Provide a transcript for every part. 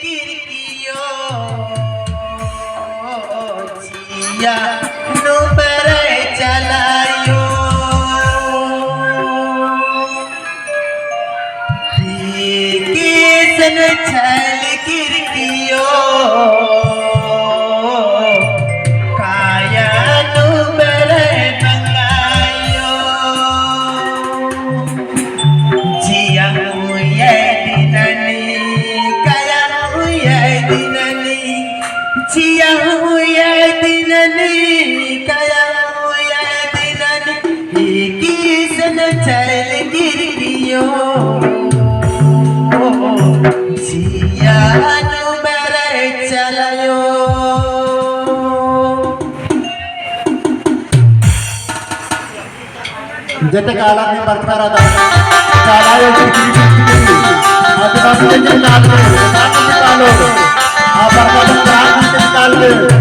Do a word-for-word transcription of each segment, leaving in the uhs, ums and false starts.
किरकियो, जिया नू बरई चलायो। बिकिसन छल किरकियो, काया नू बरई बंगायो। जिया हुई दिननी, काया हुई दिननी, जिया हुई दिननी, काया हुई दिननी, बिकिसन छल किरकियो, जिया नू बरई चलायो। जेते काला में बरकरार रअदन, काला यो किरकिरी किरकिरी, आदिवासी के नाम में, नाम में कालो, आ बरकरार नाम में काल में।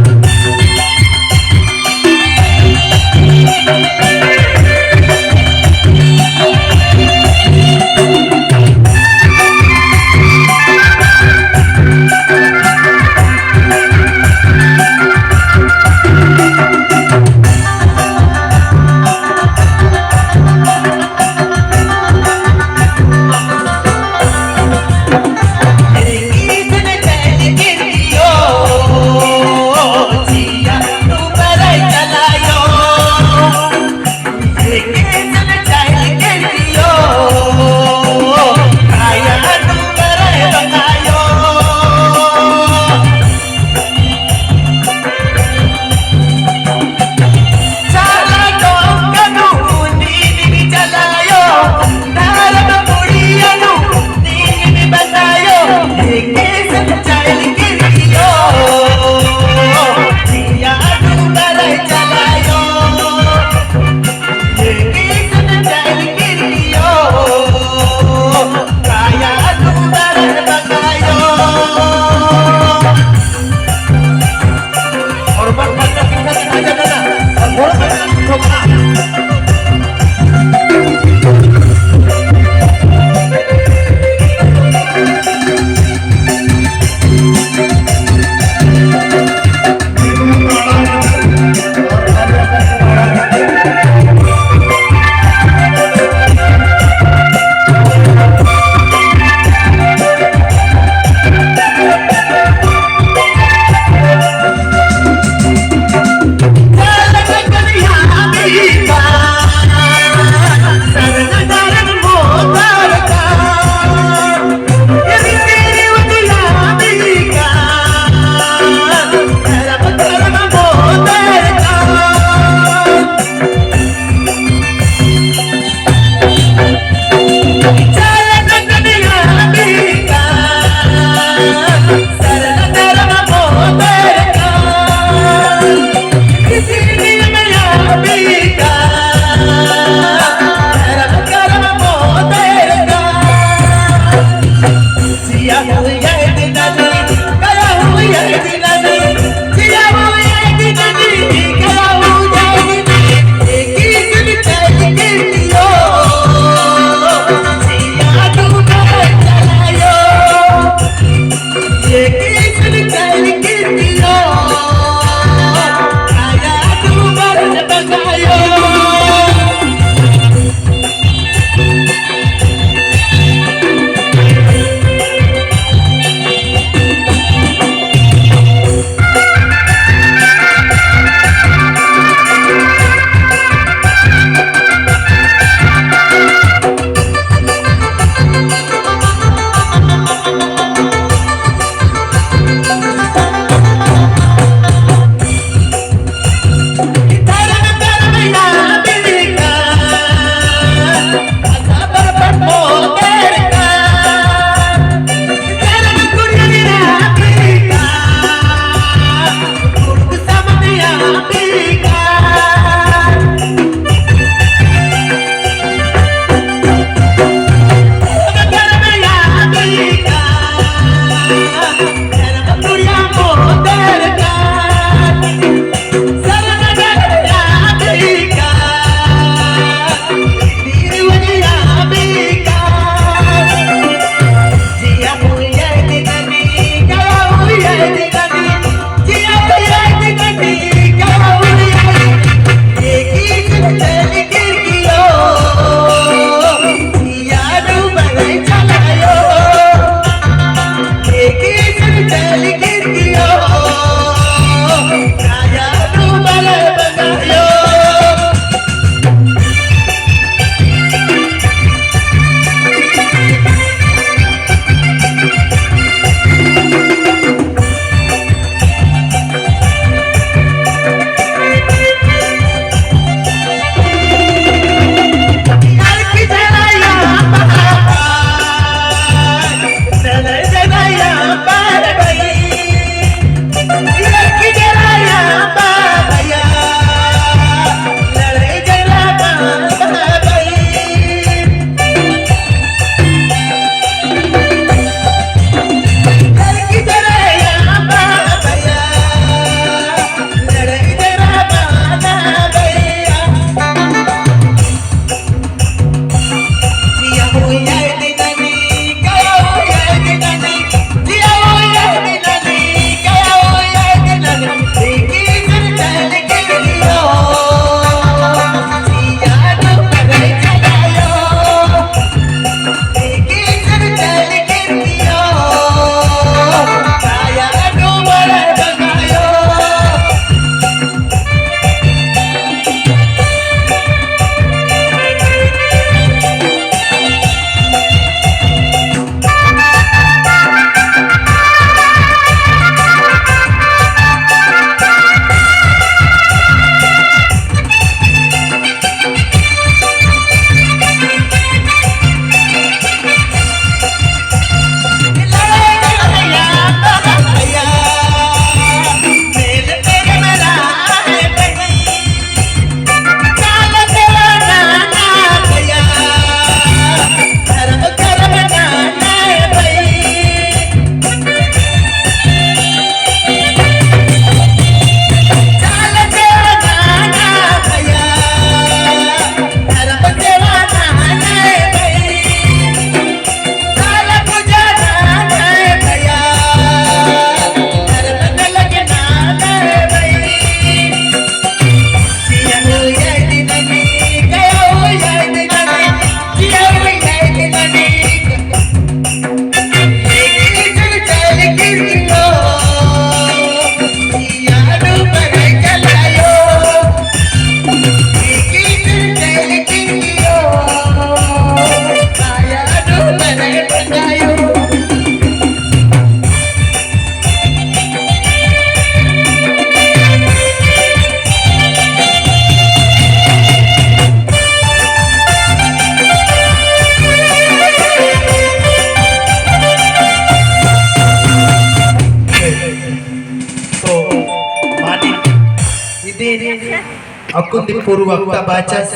अक्कुन दी पूर्व वक्ता बाचस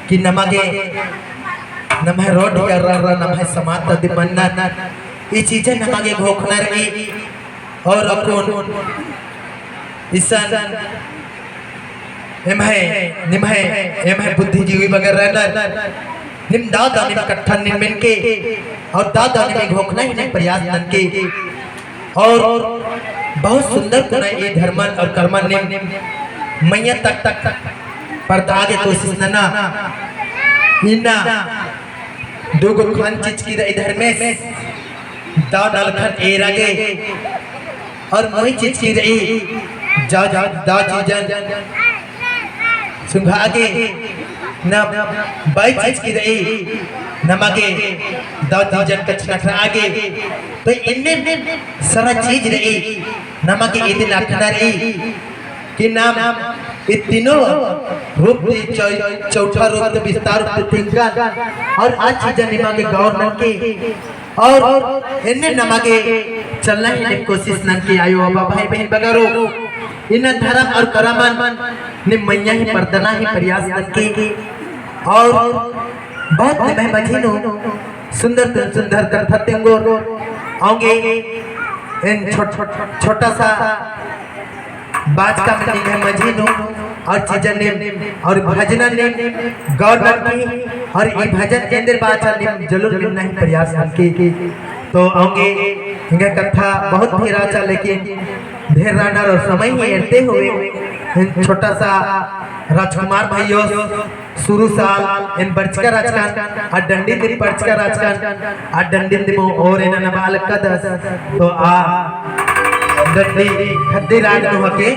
कि नमा गे, नम्है रोड का रर, नम्है समाज ता दिम मन्नर, ई चीजें नमा गे घोखना रई। और अक्कुन इसन एम्है, निम्है, एम्है बुद्धिजीवी बगर रअनर, निम दव दव निम कत्थन निम मेनके, और दव दव निम घोखना ही निम प्रयास ननके, और बहुत सुंदर कुना ई धर्मन और कर्मन निम मइय्याँ तक, तक, तक परदआ गे कोशिश नना। इन्ना दुगो खन चिचकी रई धर्मेस, दव नलखन एरा गे, और मुई चिचकी रई, जा, जा, दव चीजन सुंघा गे, न बई चिचकी रई, नमा गे दव चीजन कछनखरआ गे। तो इन्ने सारा चीज रई, नमा गे इदिन अख़ना रई कि नाम ई तीनों रूप ती चौ-, चौथा रूप ती विस्तार रूप ती तिंकन और आ चीजन निमा गे गौर ननके और एन्ने नमा गे चलना ही निम कोशिश ननके आयो बाबा भाई बहिन बगरो। इन्ना धरम और करमन निम मइय्याँ ही परदना ही प्रयास ननके और बहुत निम्है मझी नू सुंदर, सुंदर कत्था तेंगोर औंगे। एन छोट-, छोटा सा बाचका में निंग्है मझी नू और चीजन निम और भजनन निम गौर ननके और ई भजन एन्देर बाचा निम जलूर मेन्ना ही प्रयास ननके। तो औंगे एंग्है कत्था बहुत ढेर रहचा, लेकिन ढेर रअनर और समय ही एरते हुए एन छोटा सा राजकुमार भइयोस शुरू साल एन बरचका रहचकन, आ डंडी दिम बरचका रहचकन, आ डंडी दिम और एन नबआ लगदस, तो आ डंडी खद्दी राग नू हके।